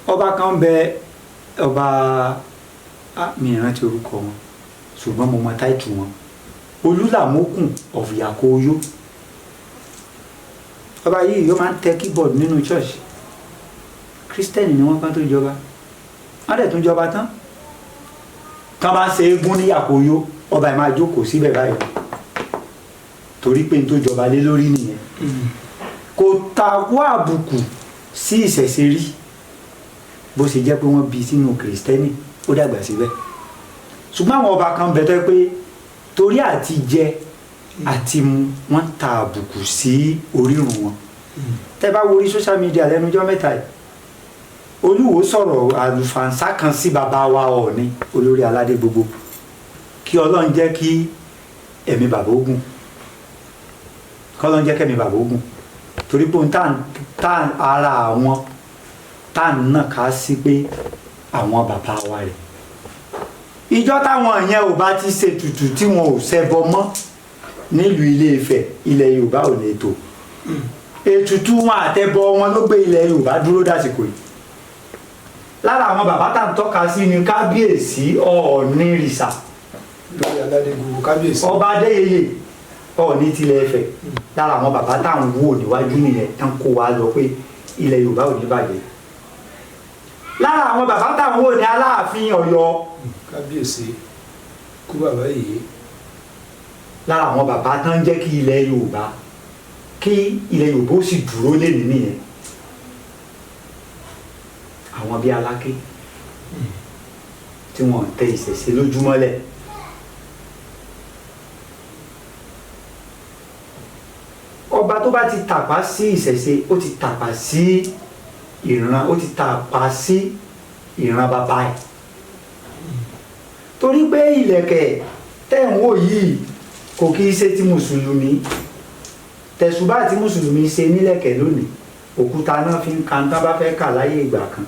Ọba kan bẹ, ọba mi ìrántí orúkọ wọn, ṣùgbọ́n mo mọ táìtù wọn, Olúlàmókùn of Yakoyo. Ọba yìí yóò máa ń tẹ keyboard nínú church. Kírísítẹ́nì ni wọ́n kán tó jọba, wọ́n dẹ̀ tún jọba tán. Tán bá ń ṣe eégún ní Yakoyo, ọba yìí máa jókòó síbẹ̀ báyìí, torí pé n tó jọba lé lórí nìyẹn. Kò takò àbùkù sí ìṣẹ̀ṣe rí, bó ṣe jẹ́ pé wọ́n bí sínú kìrìsìtẹ́nì, ó dàgbà síbẹ̀. Ṣùgbọ́n àwọn ọba kan bẹ̀ tó pé torí àti jẹ àti mu, wọ́n ta àbùkù sí orírun wọn. Tẹ́ bá wo orí social media lẹ́nu ọjọ́ mẹ́ta yìí, Olúwo sọ̀rọ̀ àlùfànṣá kan sí bàbá wa Ọọ̀ni, olórí aládé gbogbo, kí Ọlọ́run jẹ́ kí ẹ̀mí bàbá ogun, kọ́lọ́n jẹ́ kẹ́mi bàbá ogun, torí pé ohun tá ara àwọn tá ń nà ká sí pé àwọn bàbá wa rẹ̀, ìjọ táwọn yẹn ò bá ti ṣètùtù tí wọn ò ṣẹbọ mọ́ nílùú Ilé Ifẹ̀, ilẹ̀ Yorùbá ò ní ètò. Ètùtù wọn àtẹbọ wọn ló gbé ilẹ̀ Yorùbá dúró dàsìkò yìí. Lára àwọn bàbá tá à ń tọ́ka sí ni kábíyèsí Ọọ̀nìrìṣà, Lórí aládé gbogbo, kábíyèsí. Ọba Adéyẹyè Ọọ̀ni tilẹ̀ Ifẹ̀. Lára àwọn bàbá tá à ń wò níwájú nìyẹn, tá ń kó wa lọ pé ilẹ̀ Yorùbá ò ní bàjẹ́. Lára àwọn bàbá tá à ń wò ní Aláàfin Ọ̀yọ́. Kábíyèsí kú bàbá yìí. Lára àwọn bàbá tá ń jẹ́ kí ilẹ̀ Yorùbá, kí ilẹ̀ Yorùbá ó sì dúró lẹ́nu nìyẹn. Àwọn bíi Aláké tí wọ́n tẹ ìṣẹ̀ṣe lójúmọ́lẹ̀. Ọba tó bá ti tàpá sí ìṣẹ̀ṣe, ó ti tàpá sí ìran, ó ti tàpá sí ìran bàbá ẹ̀, torí pé ìlẹ̀kẹ̀ tẹ́ ń wò yìí kò kí í ṣe ti mùsùlùmí. Tẹ̀sùbá tí mùsùlùmí ṣe nílẹ̀kẹ̀ lónìí, òkúta náà fi ń ka tán bá fẹ́ kà láyé ìgbà kan,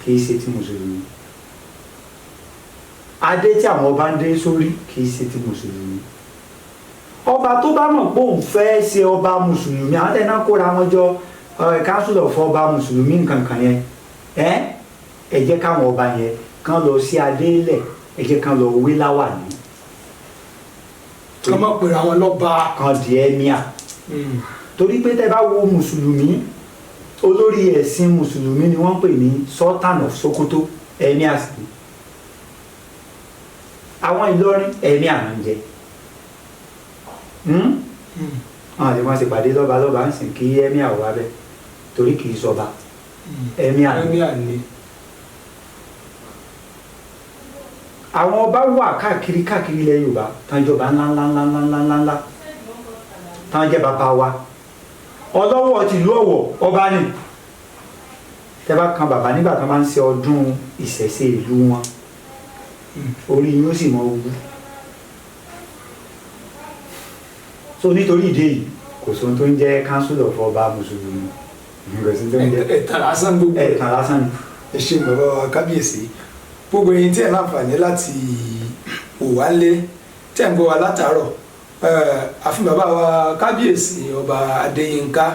kì í ṣe ti mùsùlùmí. Adé tí àwọn ọba ń dé sórí kì í ṣe ti mùsùlùmí. Ọba tó bá mọ̀ pé òun fẹ́ ṣe ọba mùsùlùmí, àwọn tẹ̀ náà kóra wọn jọ, council of ọba mùsùlùmí nǹkan kan yẹn, ẹ jẹ́ káwọn ọba yẹn kán lọ sí adé lẹ̀, ẹ jẹ́ kán lọ wé láwàní. Kọ́ mọ̀ pé àwọn lọ́ba. Kan di emir, torí pé tẹ́ bá wo mùsùlùmí, olórí ẹ̀sìn mùsùlùmí ni wọ́n ń pè ní Sultan of Sokoto, emir sì ni. Àwọn Ìlọrin, emir náà ń jẹ. Àwọn àti wọn sì pàdé lọ́ba lọ́ba ń sìn kí emir wà bẹ́ẹ̀, torí kì í sọba, emir ni. Emir ni. Àwọn ọba wà káàkiri káàkiri ilẹ̀ Yorùbá tán jọba ńlá ńlá ńlá ńlá ńlá ńlá ńlá, tán jẹ́ bàbá wa. Ọlọ́wọ̀ tìlú Ọ̀wọ̀, ọba ni. Tẹ́ bá kan bàbá nígbà tán bá ń ṣe ọdún ìṣẹ̀ṣe ìlú wọn, orí yín ó sì mọ wú. So nítorí ìdí èyí, kò sóhun tó ń jẹ́ council of ọba mùsùlùmí, kò sí tó ń jẹ́. Ẹ̀tàn lásán gbogbo ẹ̀. Ẹ̀tàn lásán ni. Ẹ ṣeun bàbá wa kábíyèsí. Gbogbo ẹ̀yin tí ẹ láǹfààní láti wò wá lé, tí ẹ ń gbọ́ wa látàárọ̀, àfin bàbá wa kábíyèsí ọba Adéyínká,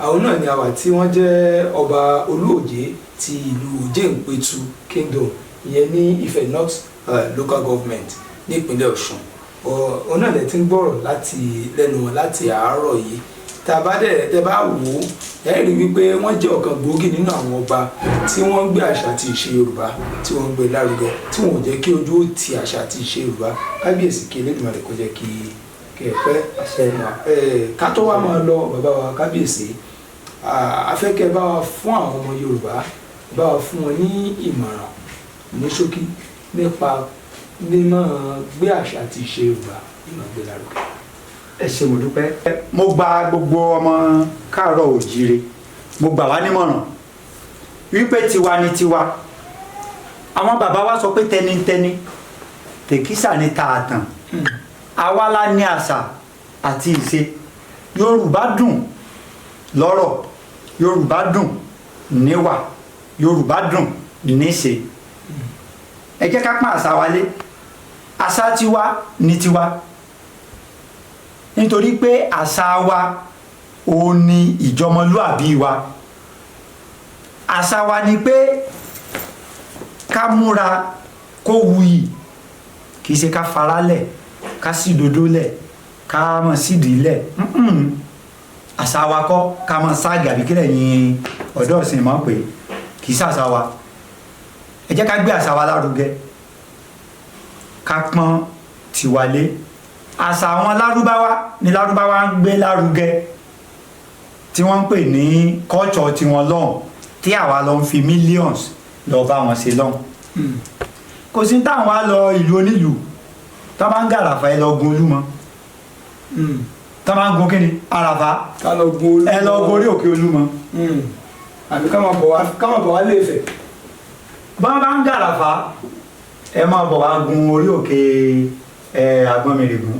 àwọn náà ni àwà tí wọ́n jẹ́ ọba Olúòjé ti ìlú Òjé-Ìpẹ̀tù Kingdom, ìyẹn ní Ifẹ̀ North Local Government ní ìpínlẹ̀ Ọ̀ṣun. Òun náà lè ti ń gbọ́rọ̀ láti lẹ́nu wọn láti àárọ̀ yìí. Tá a bá dẹ̀ tẹ́ bá wò ó, ẹ rí wípé wọ́n jẹ́ ọ̀kan gbòógì nínú àwọn ọba tí wọ́n ń gbé àṣà àti ìṣe Yorùbá, tí wọ́n ń gbé lárugẹ, tí wọ́n ò jẹ́ kí ojú ó ti àṣà àti ìṣe Yorùbá. Kábíyèsí, kí Elédùmarè kó jẹ́ kí kẹ́ ẹ pẹ́. Àṣẹ. Ká tó wá máa lọ, bàbá wa kábíyèsí, a fẹ́ kẹ́ bá wa fún àwọn ọmọ Yorùbá, bá wa fún wọn ní ìmọ̀ràn ní ṣókí nípa mímọ́ gbé àṣà àti ìṣe Yorùbá, mímọ́ gbé lárugẹ. Ẹ ṣé, mo dúpẹ́. Mo gba gbogbo ọmọ káàárọ̀ òjíire, mo gbà wá nímọ̀ràn wípé tiwa ni tiwa. Àwọn bàbá wa sọ pé tẹnitẹni tèkísà ni tààtàn. Àwa la ní àṣà àti ìṣe. Yorùbá dùn lọ́rọ̀, Yorùbá dùn níwà, Yorùbá dùn níṣe. Ẹ jẹ́ ká pọ́n àṣà wa lé. Àṣà tiwa ní tiwa, nítorí pé àṣà wa òun ni ìjọmọlúàbí wa. Àṣà wa ni pé ká múra kó wuyì, kì í ṣe ká faralẹ̀, ká sì dodo lẹ̀, ká mọ̀ sídìí lẹ̀. Àṣà wa kọ́ ká mọ̀ ságì àbí kílẹ̀ yín ọ̀dọ́ ọ̀sìn mọ̀ pé kì í ṣàṣà wa. Ẹ jẹ́ ká gbé àṣà wa lárugẹ, ká pọ́n tiwa lé. Àṣà àwọn lárúbáwá ni lárúbáwá ń gbé lárugẹ, tí wọ́n ń pè ní culture tiwọn lọ́hùn, tí àwa lọ ń fi millions lọ bá wọn ṣe lọ́hùn. Kò sí táwọn á lọ ìlú onílùú tó bá ń gàràfà. Ẹ lọ gun Olúmọ. Tó bá ń gun kíni, Àràfà. Ká lọ gun Olúmọ. Ẹ lọ gorí òkè Olúmọ. Àbí ká máa bọ̀ wá, ká máa bọ̀ wá Ilé-Ifẹ̀. Bá bá ń gàràfà, ẹ máa bọ̀ wá gun orí òkè ẹ Àgbọnnìrègún.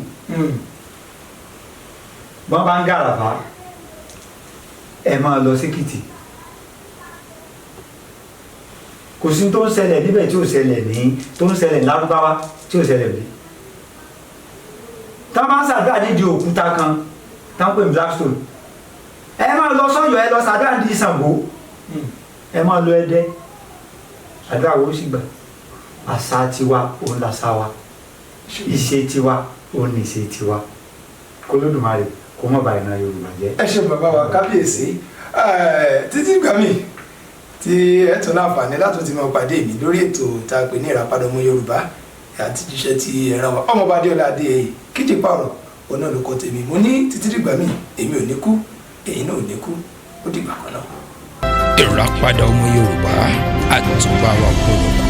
Bá bá ń gàràfà, ẹ máa lọ síkìtì. Kò sí tó ń ṣẹlẹ̀ níbẹ̀ tí ò ṣẹlẹ̀ ní tó ń ṣẹlẹ̀ ní Lárúbáwá tí ò ṣẹlẹ̀ bí. Tá bá ń ṣàdúrà nídìí òkúta kan tá ń pè ní Blackstone, ẹ máa lọ sọ́yọ́, ẹ lọ ṣàdúrà nídìí Ṣàngó, ẹ máa lọ Ẹdẹ, àdúrà wo sì gbà. Àṣà tiwa òun làṣà wa, ìṣe tiwa òun ní ìṣe tiwa. K'Olódùmarè kó má ba ìran Yorùbá jẹ́. Ẹ ṣeun, bàbá wa kábíyèsí. Títí ìgbà míì tí ẹ tún láǹfààní láti ti máa pàdé mi lórí ètò tá a pè ní Ìràpadà Ọmọ Yorùbá àti jíṣẹ́ tí ẹ rán wa, Ọmọọba Adéọlá Adéyẹyè Kíjìpá ọ̀rọ̀ òun náà ló kọ́ tèmi. Mo ní títí dìgbà míì, èmi ò ní kú, èyí náà ò ní kú. Ó dìgbà kan náà. Ìràpadà Ọmọ Yorùbá, àtúbà wa gbọ́dọ̀.